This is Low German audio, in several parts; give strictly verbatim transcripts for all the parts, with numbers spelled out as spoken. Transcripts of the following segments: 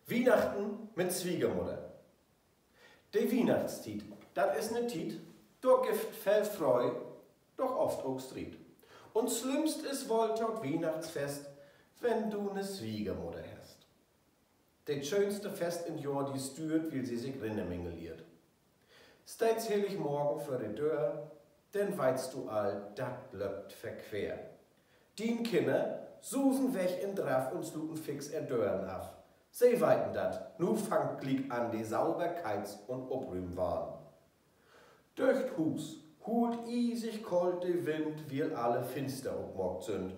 Wiehnachten mit Swiegermudder. De Wiehnachtstiet, dat is 'ne Tiet, dor gifft veel Freud, doch oft ok Striet. Un slimmst is woll dat Wiehnachtsfest, wenn du 'ne Swiegermudder hest. De schöönste Fest in't Johr di stüert, wiel se sik rinnemingeleert. Steiht Hilligmorgen vör de Döör, denn weitst du all, dat löppt verqueer. Dien Kinner susen weg in Draff un sluten fix ehr Dören af. Se weiten dat, nu fangt gliek an de Sauberkeits- un Oprüümwahn. Dörch't Huus huult iesig koolt de Wind, wiel alle Finster opmaakt sünd.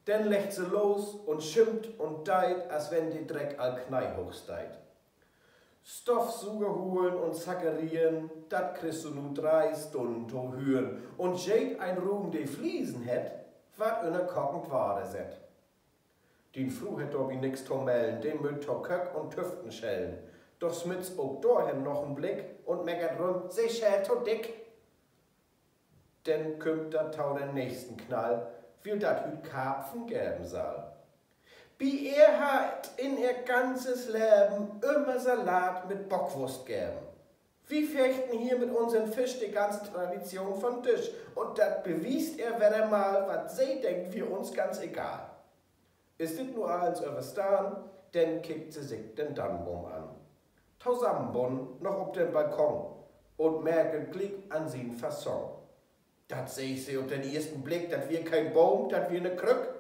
Denn leggt se los un schimpt un deit, as wenn de Dreck all kneihooch steiht. Stoffsuger hulen un Sackerieren, dat kriggst du nu dree Stunnen to hüren. Un jeedeen Ruum, de Fliesen hett, warrt ünner kokend Water sett. Dien Fru hett dorbi nix to mellen, de mööt to Köök un Tüften schellen. Doch smitt se ok dorhen noch en Blick un meckert rüm, se schellt to dick. Denn kümmt dat to den nächsten Knall, wiel dat hüüt Karpfen geven sall. Bi ehr hett in ehr ganzes Leven ümmer Salat mit Bockwust geven. Wi fechten hier mit unsen Fisch de ganze Tradition von'n Disch, un dat bewiest ehr wedder mal, wat se denkt, wier uns ganz egal. Is dit nu allens överstahn, denn kickt se sik den Dannboom an, tosamenbunnen noch op den Balkon, un merkt gliek an sien Fasson. Dat seeg se op den eersten Blick, dat wier keen Boom, dat wier 'ne Krück.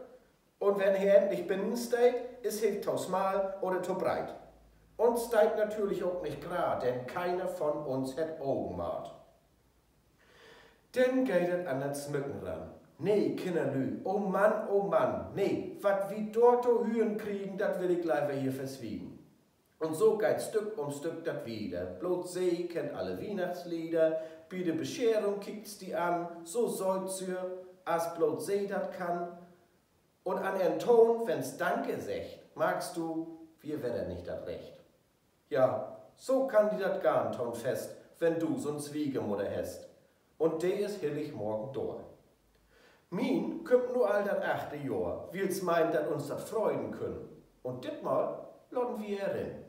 Un wenn he endlich binnen steiht, is he to smal oder to breit. Un steiht natürlich ok nich graad, denn keiner von uns hett Ogenmaat. Denn geiht dat an dat Smücken ran. Nee, Kinnerlü, o Mann, o Mann, nee, wat wi dor to hüren kriegen, dat will ik lever hier verswiegen. Un so geiht Stück um Stück dat wieder. Bloot se kennt alle Wiehnachtslieder, bi de Bescherung kickt s' di an, so sööt süer, as bloot se dat kann. Un an ehrn Toon, wenn s' Danke seggt, markst du, wier wedder nich dat Recht. Ja, so kann di dat gahn to'n Fest, wenn du so'n Swiegermudder hest. Un de is Hilligmorgen dor. Mien kümmt nu all dat achte Johr, wiel s' meint, dat uns dat freuen künn. Un ditmal laten wi ehr rin.